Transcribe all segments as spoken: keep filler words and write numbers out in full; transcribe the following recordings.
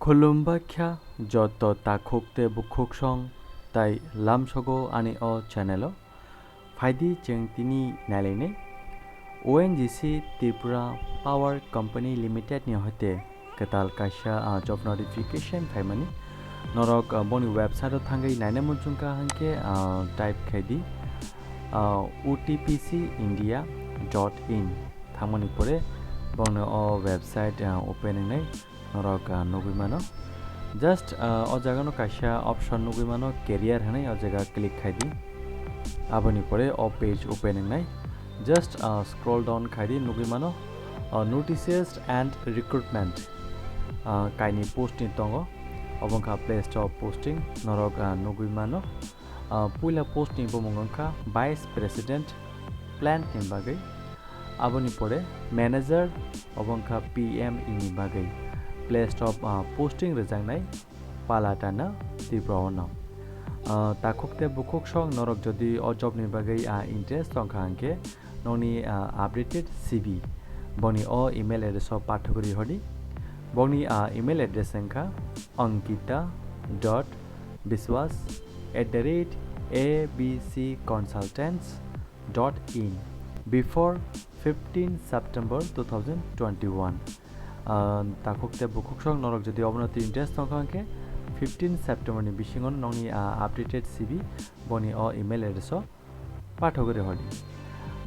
Khulumbaikha joto takhuk tei bukhuksong tai lamsogo ani o channel o. Phaidi chwng tini nailainai. O N G C Tripura Power Company Limited ni hoite kwtal kaisa, ah, job notification phaimani. Norok, ah, boni website o thangwi naina muchungkha hinkhe, ah, type khaidi, ah, O T P C India dot in. Thangmani pore bono o website, ah, open wngnai norok, ah, nugwi mano. Just, ah, o jagano kaisa option nugwi mano, career hinwi, o jaga click khaidi. Aboni pore o page open wngnai. Just, ah, scroll down khaidi, nugwi mano, ah, notices and recruitment. Ah, kaini post ni tongo, obo wngkha place of posting, norok, ah, nugwi mano. Ah, puila post ni bumung wngkha Vice President Plant ni bagwi. Aboni pore manager, obo wngkha P M E ni bagwi. Place of, ah, posting rwjaknai Palatana, Tripura o no. Ah, takhuk tei bukhuksong norok jodi o job ni bagwi, ah, interest tongkha hinkhe nokni, ah, updated C V boni o email address o pathogwi rihordi. Boni, ah, email address wngkha ankita dot biswas at the rate A B C consultants dot in before fifteen September two thousand twenty-one. Ah, takhuk tei bukhuksong norok jodi obono twi interest tongkha hinkhe fifteen September ni bisingo nokni, ah, updated C V boni o email address o pathogwi rihordi.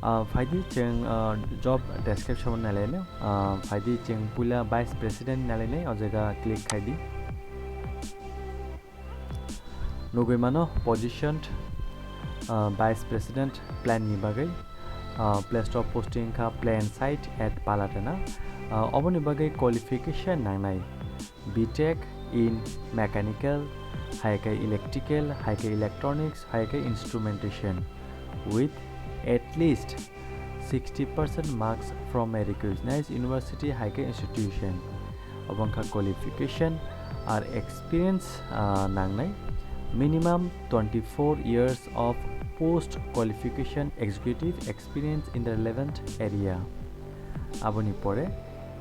Ah, phaidi chwng, ah, job description nailainai. Ah, phaidi chwng puila Vice President nailainai, o jaga click khaidi. Nugwi mano position, ah, Vice President Plant ni bagwi, ah, place of posting wngkha plant site at Palatana. Ah, oboni bagwi qualification nangnai B Tech in mechanical, hai khe electrical, hai khe electronics, hai khe instrumentation with at least sixty percent marks from a recognized university, hai khe institution. Obo wngkha qualification ar experience, ah, nangnai. Minimum twenty-four years of post qualification executive experience in the relevant area. Aboni pore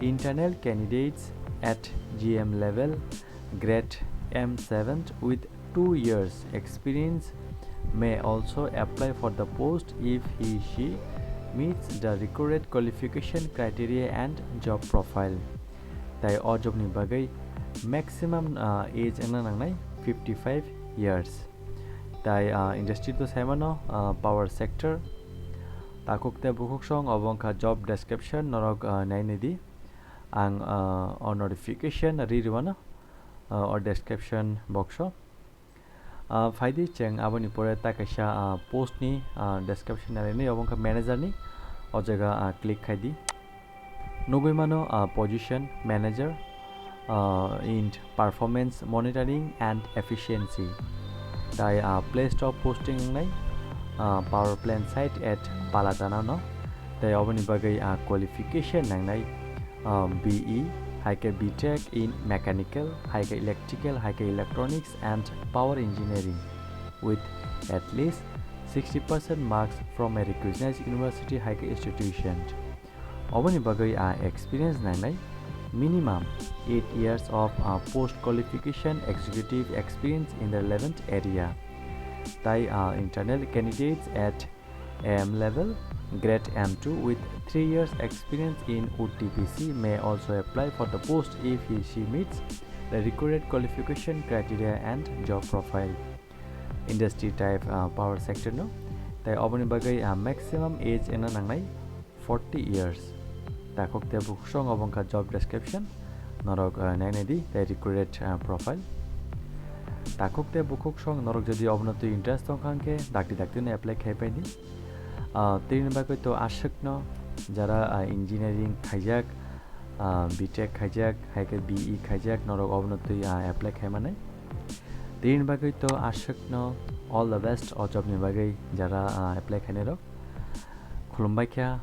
internal candidates at G M level, grade M seven with two years experience may also apply for the post if he she meets the required qualification criteria and job profile. Tai o job ni bagwi maximum, ah, age wngna nangnai fifty-five years. Tai, ah, industry to saimano, ah, power sector. Takhuk tei bukhuksong obo wngkha job description, norok, ah, nainai di. Ang, ah, o notification ri rwano, ah, o description box o. Ah, phaidi chwng aboni pore ta kaisa, ah, post ni, ah, description nai nai, obo wngkha manager ni, o jaga, ah, click khaidi. Nugwi mano, ah, position manager, ah, in performance monitoring and efficiency. Tai, ah, place of posting wngnai, ah, power plant site at Palatana no. Tai oboni bagwi, ah, qualification nangnai, ah, B E, hai khe B Tech in mechanical, hai khe electrical, hai khe electronics and power engineering with at least sixty percent marks from a recognized university, hai khe institution. Oboni bagwi, ah, experience nangnai minimum eight years of, ah, post qualification executive experience in the relevant area. Tai, ah, internal candidates at M level, grade M two with three years experience in O T P C may also apply for the post if he she meets the required qualification criteria and job profile. Industry type, ah, power sector no. Tai oboni bagwi, ah, maximum age wngna nangnai forty years. Takhuk tei bukhuksong obo wngkha job description. Norok, ah, nainai di tai required, ah, profile. Takhuk tei bukhuksong norok jodi obono twi interest tongkha hinkhe dakti dakti no apply khai pai di. Ah, tini bagwi to aswk no jara, ah, engineering khaijak, ah, B Tech khaijak, hai khe B E khaijak, norok obono twi, ah, apply khai manai. Tini bagwi to aswk no all the best o job ni bagwi jara, ah, apply khainai rok. Khulumbai kha,